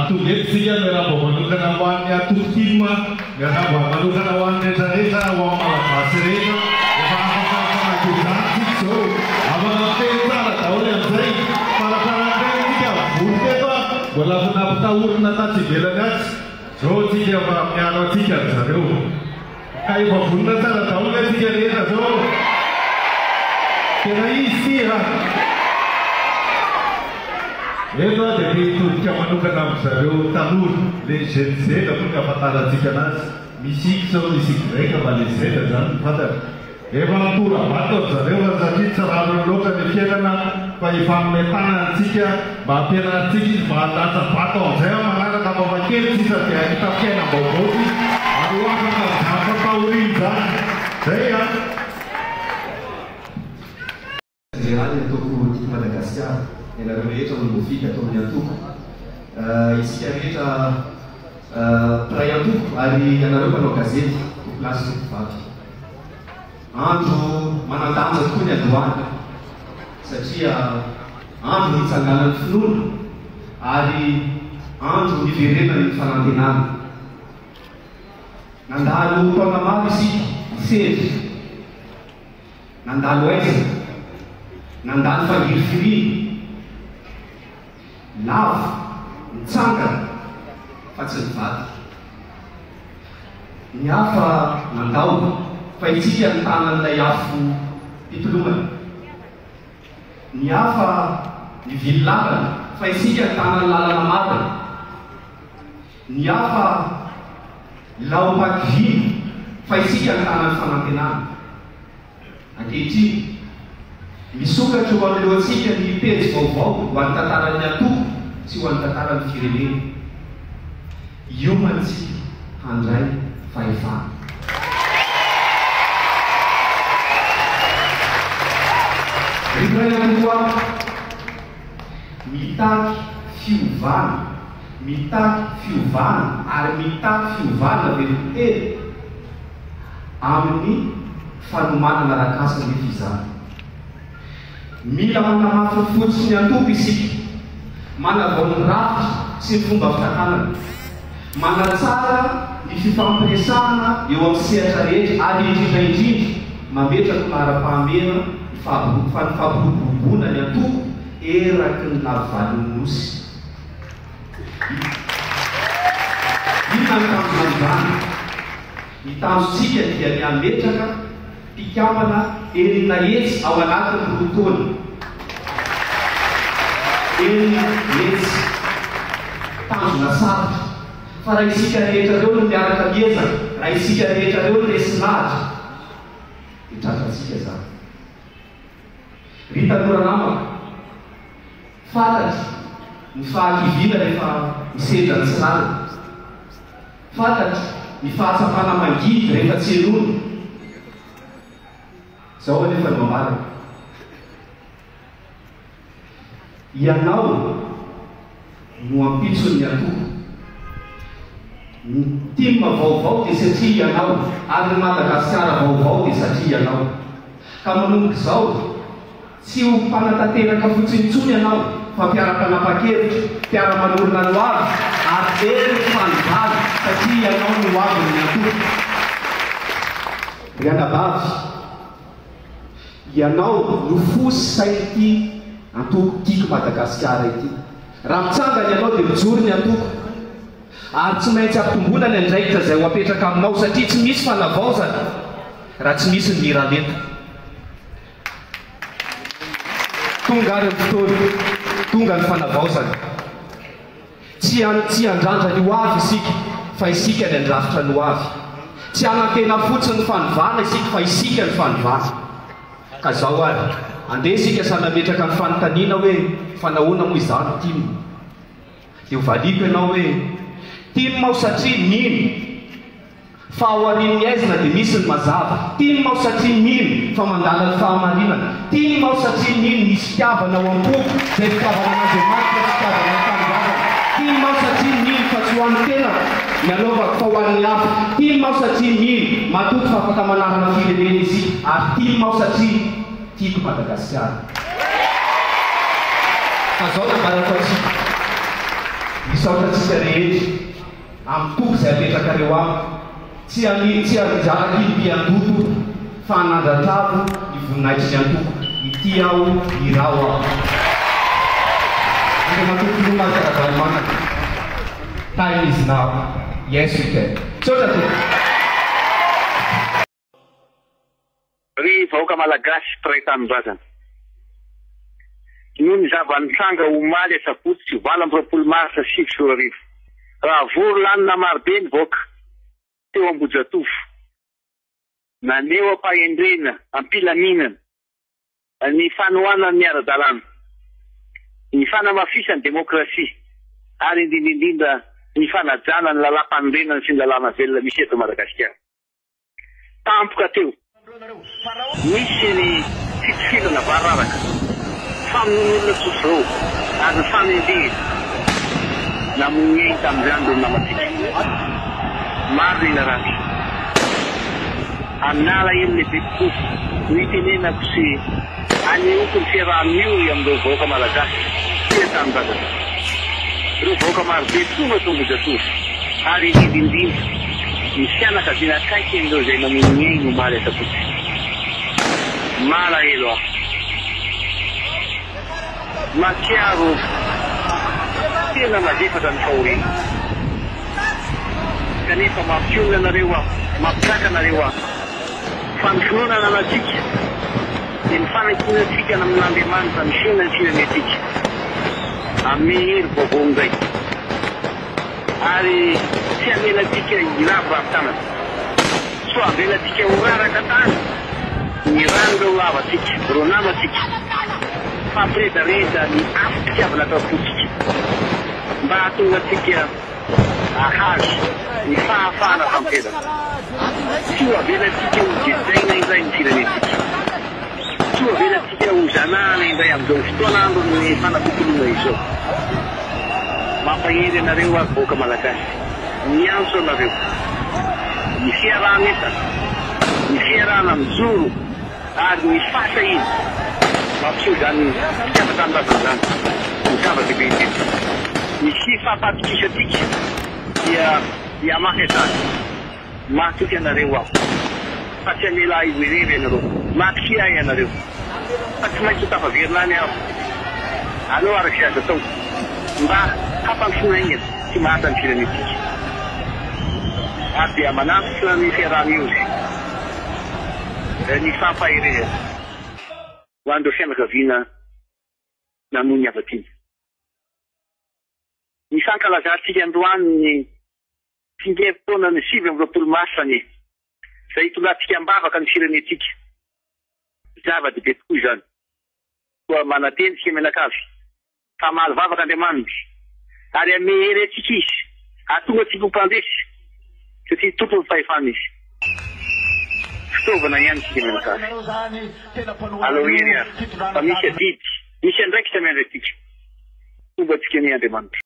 Tonga eto isika miarahaba manokana ho an'ny antoko tim, miarahaba manokana ho an'ny rehetra rehetra, ho an'ny Malagasy rehetra. Efa afaka mifanakejana isika izao. Afaka miteny tsara daholo amin'izay. Farafaran'ireny isika vory teto mbola nampitahorina tatsy ivelany atsy. Izao isika efa miaro antsika ry zareo. Ka efa vonona tsara daholo ve tsika rehetra zao? Tena izy ity a! Eto aho dia te hitodika manokana amin-dry zareo tanora, le Gen Z moa ny ahafantarantsika anazy, misy X ao misy Y fa le Z zany no fantatra. Efa mitora-bato ry zareo fa satria tsy rariny loatra ny fiainana fa hifanome tanana antsika mba hampianarintsika izy mba handatsa-bato amin'izay amin'ny manaraka fa fa kely sisa dia hahita fiainam-baovao tsika ary ho afaka amin'izany fampahoriana izany. Zay an! Jeneraly ny antoko Tiako Madagasikara, ianareo rehetra olom-boafidy ato amin'ny antoko, isika rehetra mpiray antoko ary ianareo mpanao gazety, tompolahy sy tompovavy. Andro manan-danja tokoa ny androany satria andro nitsanganan'ny finoana ary andro niverenan'ny fanantenana. Nandalo taona maro isika nisedra. Nandalo aizina, nandalo fangirifiriana, lavo, nitsangana fa tsy nivadika. Ny hafa nandao fa isika nitana an'ilay afo fitolomana. Ny hafa nivily lalana fa isika nitana ny lalana marina. Ny hafa laom-pakiviana fa isika nitana ny fanantenana. Ankehitriny, misokatra eo anoloantsika ny pejy vaovao ho an'ny tantaran'ny antoko sy ho an'ny tantaran'ny firenena. Hiomana isika handray fahefana. Ry mpiray antoko hafa, mitaky fiovana, mitaky fiovana ary mitaky fiovana velon-tena amin'ny fanomanana arak'asa anefa izany. Mila manamafy ny fototry ny antoko isika, manavao ny rafitra sy ny fomba fitantanana, manatsara ny fifampiresahana eo amin'ny sehatra rehetra ary indrindra indrindra mametraka ho laharam-pahamehana ny fampiroboroboana ny antoko eraky ny lavivalin'ny Nosy. Inona ny tanjona amin'izany? Ny tanjontsika dia ny hametraka mpikambana 600 ao anatin'ny roa taona. 600. Tanjona sarotra. Fa raha isika rehetra ireo no miaraka miezaka, raha isika rehetra ireo no resy lahatra, dia tratrantsika izany. Ry tanora namako, fantatro ny fahakiviana rehefa misedra ny tsy rariny. Fantatro ny fahatsapana mangidy rehefa tsy henoina. Izao anefa no ambarako. Ianao no ampitson'ny antoko. Ny tim vaovao dia satria ianao ary ny Madagasikara vaovao dia satria ianao. Ka manomboka izao, tsy ho mpanatanteraka fotsiny intsony ianao fa mpiara-mpanapa-kevitra, mpiara-manorina ny hoavy ary herin'ny fanovana satria ianao no hoavin'ny antoko. Ry anabavy. Ianao no fo sy sain'ity antoko Tiako Madagasikara ity. Raha mitsangana ianao dia mijoro ny antoko. Ary tsy maintsy ampitomboina ny andraikitra izay ho apetraka aminao satria tsy misy fanavaozana raha tsy misy ny miralenta. Tonga ary ny fotoana, tonga ny fanavaozana. Tsy tsy handrandra ny ho avy isika, fa isika ny handrafitra ny ho avy. Tsy hanantena fotsiny ny fanovana isika, fa isika ny fanovana. Ka izao ary, andeha isika samy hametraka ny fanontaniana hoe, fa nahoana moa izaho no tim? Dia ho valiako ianao hoe, tim aho satria mino. Fa ao aorian'ny haizina dia misy ny mazava. Tim aho satria mino fa mandala ny fahamarinana. Tim aho satria mino misy fitiavana ao am-poko, izay fitiavana an'Andriamanitra sy fitiavana ny tanindrazana. Tim aho satria mino fa tsy ho an'ny tenako ny anaovako fa ho an'ny hafa. Tim aho satria mino, matoky fa afaka manarina firenena isika. Ary tim aho satria tiako Madagasikara. Fa zao nambarako antsika. Misaotra antsika rehetra amin'ny toky izay apetrakareo amiko. Tsy haniry tsy hanjaka ity antoko fa hanandratra avo ny voninahitry ny antoko ity aho iraho aho. Andriamatoa Filoha Marc Ravalomanana, Time is now. Yes we can. Misaotra tompoko. Ry vahoaka Malagasy mpiray tanindrazana, noho ny zava-nitranga omaly asabotsy 28 marsa 2009, raha vory lanona marobe ny vahoaka teo Ambohijatovo, naneho am-pahendrena, am-pilaminana, ny fanohanany ny ara-dalàna, ny fanamafisan'ny demokrasia ary indrindra indrindra ny fanajana ny lalàmpanorenana sy ny lalàna velona misy eto Madagasikara. Tampoka teo, nisy ny fitifirana variraraka, famonoan'olona tsotr'izao ary ny fanenjehana. Namoy ny ainy tamin'izany ireo namantsika. Maro ny naratra. Amin'alahelo lehibe tokoa no itenenako sy anehoako ny fiaraha-miory amin'ireo vahoaka malagasy tia tanindrazana. Ireo vahoaka marobe tonga tao Ambohijatovo ary indrindra indrindra ny fianakaviana akaiky an'ireo izay namoy ny ainy omaly asabotsy. Malahelo aho. Mahatsiaro tena mavesatra ny fahoriana. Kanefa mampionona anareo aho, mampitraka anareo aho fa ny finoana ananantsika dia ny fanankinantsika amin'Andriamanitra ny fiainan'ny firenentsika. Hanome hery vaovao indray ary tsy hamela antsika hiraviravy tanana. Tsy ho avelantsika ho raraka tany ny ran'ireo havantsika, ireo namantsika, fa hampiredareda ny afom-pitiavana ato am-pontsika mba hahatonga antsika hahazo ny fahafahana tanteraka. Tsy ho avelantsika ho gejaina indray ny firenentsika. Tsy ho avelantsika ho zanahana indray amin'izao fotoan'andron'ny fanatontoloana izao. Mampahery anareo aho ry vahoaka Malagasy. Miantso anareo. Ny fiaraha-mientana, ny fiarahana mijoro ary ny fahasahiana mampiseho izany fitiavan-tanindrazana izany no zava-dehibe indrindra. Ny fifampatokisantsika dia hihamafy hatrany. Matoky anareo aho fa tsy hamela ahy ho irery ianareo. Matokia ahy ianareo fa tsy maintsy ho tafaverina any aho. Aleo araka izay azo atao mba hampandrosoana haingana sy maharitra ny firenentsika. Ary dia manantitra ny fiaraha-miory ny fampaherezana ho an'ireo fianakaviana namoy ny hava-tiana. Ny fankalazantsika androany ny tsingerin-taonan'ny 29 marsa anie, izay hitondrantsika am-bavaka ny firenentsika. Zava-dehibe tokoa izany. Koa manantena isika mianakavy fa hamaly vavaka Andriamanitra ary hanome hery antsika Izy hahatonga antsika ho mpandresy satria Tompon'ny fahefana Izy. Fitaovana ihany isika mianakavy. Alao hery ary fa misy adidy, misy andraikitra miandry antsika. Homba antsika anie Andriamanitra.